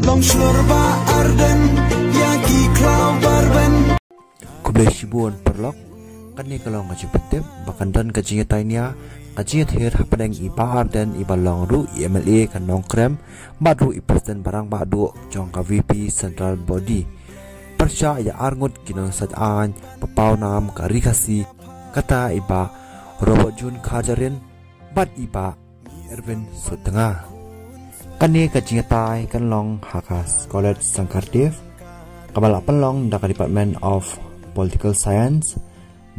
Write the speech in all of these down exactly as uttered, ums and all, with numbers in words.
Long shlur ba arden, ïa ki khlaw barben. Khublei shibun paralok. Kane ka long ka jingpyntip ba kan don ka jingïatai nia, ka jingïathir hapdeng i Bah Ardent, i ba long ruh i M L A ka Nongkrem, bad ruh i President ba rangbah duh jong ka V P Central Body. Pyrshah ïa arngut ki nongshad aiñ ba paw nam ka Ri Khasi, kata i Bah Robert June Kharjahrin bad i Bah Erwin Sutnga. Kane ka jingïatai kan long ha ka College Sankardev, kaba la pynlong da ka Department of Political Science,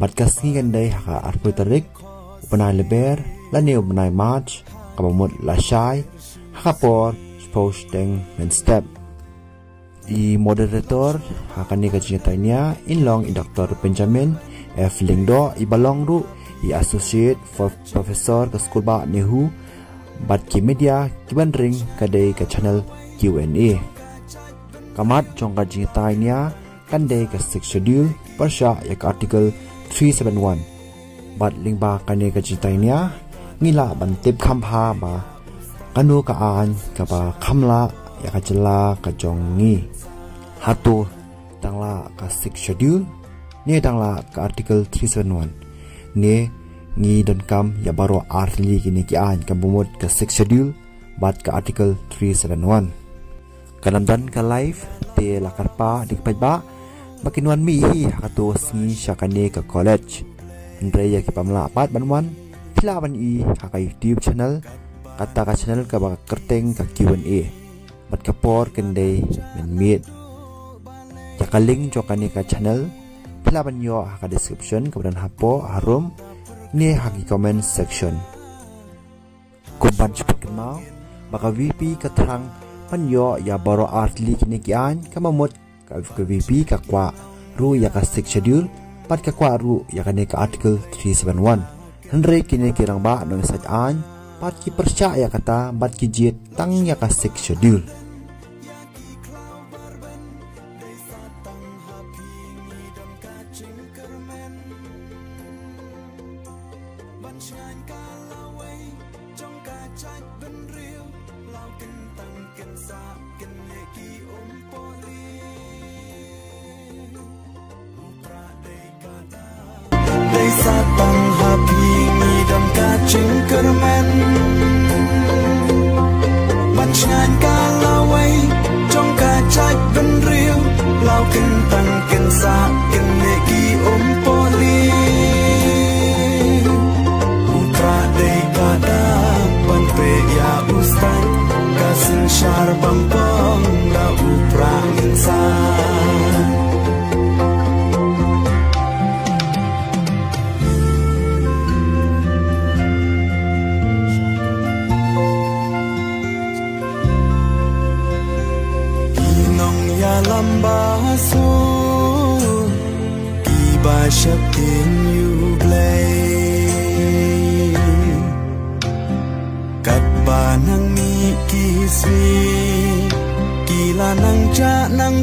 bad ka sngi kan dei ha ka arphew tarik u bnai Lber, lane u bnai March, kaba mut lashai, ha ka por shiphew shiteng mynstep. I moderator ha kane ka jingïatai nia in long i Doctor Benjamin F Lyngdoh, i ba long ruh i Associate Pro-, Professor ka Skulbah NEHU, bad ki media ki ban ring ka dei ka channel Q and A. Ka mat jong ka jingïatai nia kan dei ka Sixth Schedule, pyrshah ïa ka Article three seven one. Bad lyngba kane ka jingïatai nia, ngi lah ban tip kham bha ba kano ka aiñ kaba kham lah ïa ka jylla ka jong ngi. Hato tang lah ka Sixth Schedule, ne tang lah ka Article three seven one, ne ngi donkam ïa baroh artylli kine ki aiñ, kaba mut ka Sixth Schedule bad ka Article three seven one. Kan ym don ka live, te la kyrpad ïa ki paidbah ba kin wan mih hi ha kato ka sngi sha kane ka college. Hynrei ïa ki bym lah pat ban wan, phi lah ban ïohi ha ka YouTube channel, kata ka channel kaba kyrteng ka Q and A. Bad ka por kan dei mynmiet. Ïa ka link jong kane ka channel phi lah ban ïoh ha ka description kaba don hapoh harum, ne ha ki comment section. Kumban shu pynkynmaw ba ka V P ka thrang ban ïoh ïa baroh artylli kine ki aiñ, kaba mut ka, ka V P ka kwah ruh ïa ka Sixth Schedule, bad ka kwah ruh ïa kane ka Article three seven one. Hynrei kine ki rangbah nongshad aiñ pat ki pyrshah ïa kata, bad ki jied tang ïa ka Sixth Schedule. Dei satang ha phi ngi don ka jingkyrmen. Ban shngaiñ ka lawei jong ka jaitbynriew, law kyntang kynsah kynne ki umpohli. U Prah dei ka da ban peit ïa u stad, ka synshar bym pong da u Prah ngin sah. Ki nongïalam ba suk, ki ba sheptieng ïa U Blei. Katba nang mih ki sngi, ki la nang jah nang